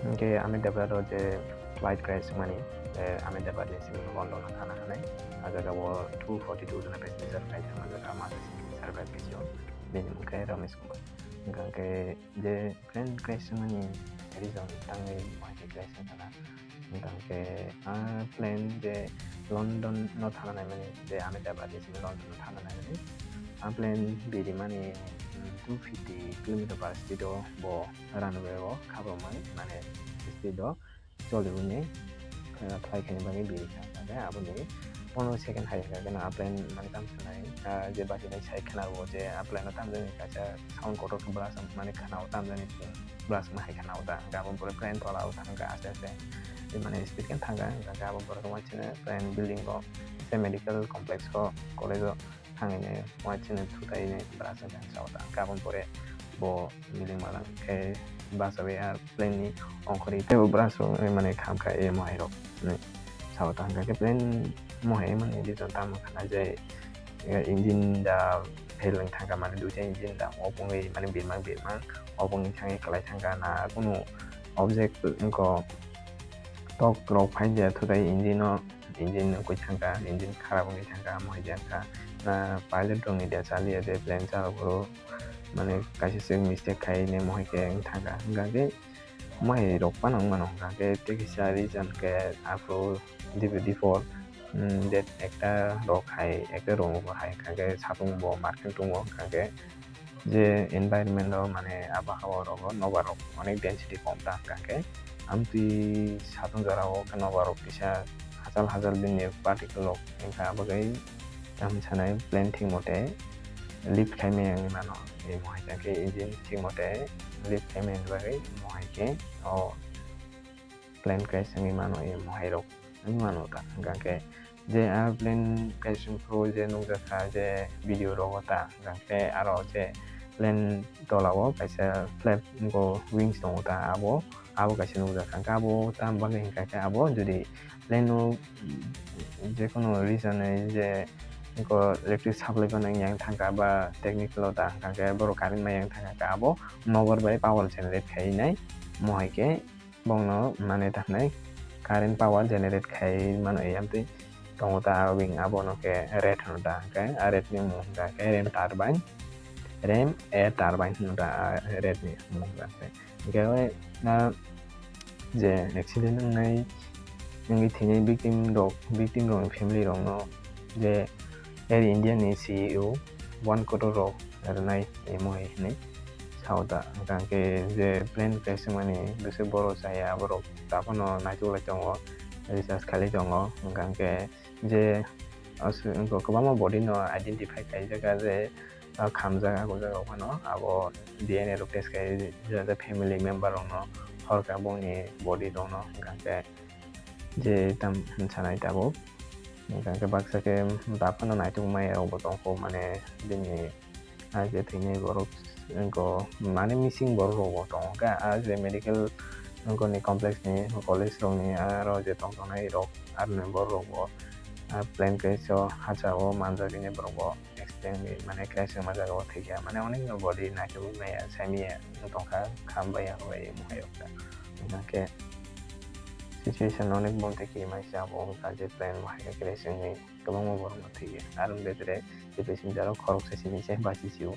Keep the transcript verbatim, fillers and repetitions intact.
Hwnkhe Ahmedabad o je flight crash wngmani, eh, Ahmedabad ni simi London o thana hinwi. A jaga o two forty two jona passenger flight thangma jaga masa simi survive khaio. Bini mung khe Ramesh Kumar. Hwnkhe je plane crash wngmani reason tangwi waisa crash wngkha na. Hwnkhe a plane je London no thana naimani, je Ahmedabad ni simi London no thana naimani. A plane birimani, mm, two fifty kilometer per speed o bo runway o khabrokmani, mane speed o choli hwnwi, ah, fly khaina bagwi biri kha. Hwnkhe aboni pondro second hai hwnkha khe a plane mane tamo sanai, ah, je bachilai sai khwna rwo je a plane o tamjani kaisa sound kotor khe blast mane khwna o tamjani blast ma hai khwna o ta. Hwnkhe aboni pore plane tola o thangkha aste aste. Je mane speed khe thangkha, hwnkhe aboni pore khe wansina plane building o, je medical complex o, college o thangwi nai, wansina thutai nai, blast wngkha sa o ta. Hwnkhe aboni pore bo building mala khe bachawi a plane ni ongkhorwi teibo blast wngwi mane khamkha e mohai rok hinwi sa o ta. Hwnkhe plane mohai mani reason tamo khna je, eh, engine da fail wng thangkha, mane duita engine da obo wngwi mane birmang birmang obo wngwi thangwi kwlai thangkha na kunu object wngkha tok rok phai je thutai engine o, engine wngwi thangkha, engine kharap wngwi thangkha, mohai jangkha na pilot rokni da chaliya je plane chalok phuru mane kaisa se mistake khai ne mohai khe wng thangkha. Hwnkhe mohai rok phano wng mano, hwnkhe tei kisa reason khe aphuru D P D four, mm, date ekta rok hai, ekta rok hai, hwnkhe satung bo market tongo, hwnkhe je environment o mane abo ha o rogo nobar rok onek density kom ta, hwnkhe amtwi satung jora o khe nobar rok kisa hachal hachal bini particle rok wngkha, abo khe tamo sanai plane thik mote lift khai maya wngwi mano. Imo hai khe engine thik mote lift khai maya wngwi bagwi imo hai khe o plane crash wngwi mano, imo hai rok wngwi mano ta. Hwnkhe je a plane crash wngphuru je nukjakha je video rogo ta, hwnkhe aro je plane tola o kaisa flap wngkha wings tongo ta, abo, abo kaisa nukjakha. Hwnkhe abo tamo bagwi hwnkha khe abo jodi plane o jekono reason ni je wngkha electric supply phano wngya wng thangkha ba technical o ta hwnkha khe borok current maya wng thangkha khe abo nobar bai power generate khai nai, mohai khe bongno mane ta hinai current power generate khai mano, e amtwi tongo ta aro wng abono khe red hwno ta hwnkhe a red ni mung hwnkha khe rem turbine, rem air turbine hwno ta a red ni mung hwnkha khe. Hwnkhe o, ah, je accident wngnai, wngwi thwinai victim rok, victim rokni family rokno je Air India ni C E O one crore rok rwnai imo hai hinwi sao ta. Hwnkha khe je plane crash wngmani bwswk borok chaya, borok ta phano naitok lai tongo, research khalai tongo. Hwnkha khe je aswk wngkha kwbangma body no identify khaijak je ah, khamjak, ah, o jaga o phano abo D N A rok test khai, je, je family member rokno horkha bongni body rokno, hwnkha khe je tam sanai tabuk, hwnkha khe baksa khe ta phano naitok maya rok bo tongkho, mane bini, ah, je thwinai borok wngkho, mane missing borok rok bo tongo khe, ah, je medical wngkho ni complex ni college rok ni aro je tong tongnai rok, aroni borok rok bo, ah, plane crash o hacha o manjak rini borok bo. Accident ni mane crash wngma jaga o thwikha, mane onek no body naithok maya, sai maya wng tongkha, kham baiya, hambai maya wngkha. Hwnkhe situation onek bumtwi khe masa abo wngkha je plane bo hai khe crash wngwi kwbangma borok no thwikha. Aro wngkha tere je passenger rok khoroksa simi se bachisi o.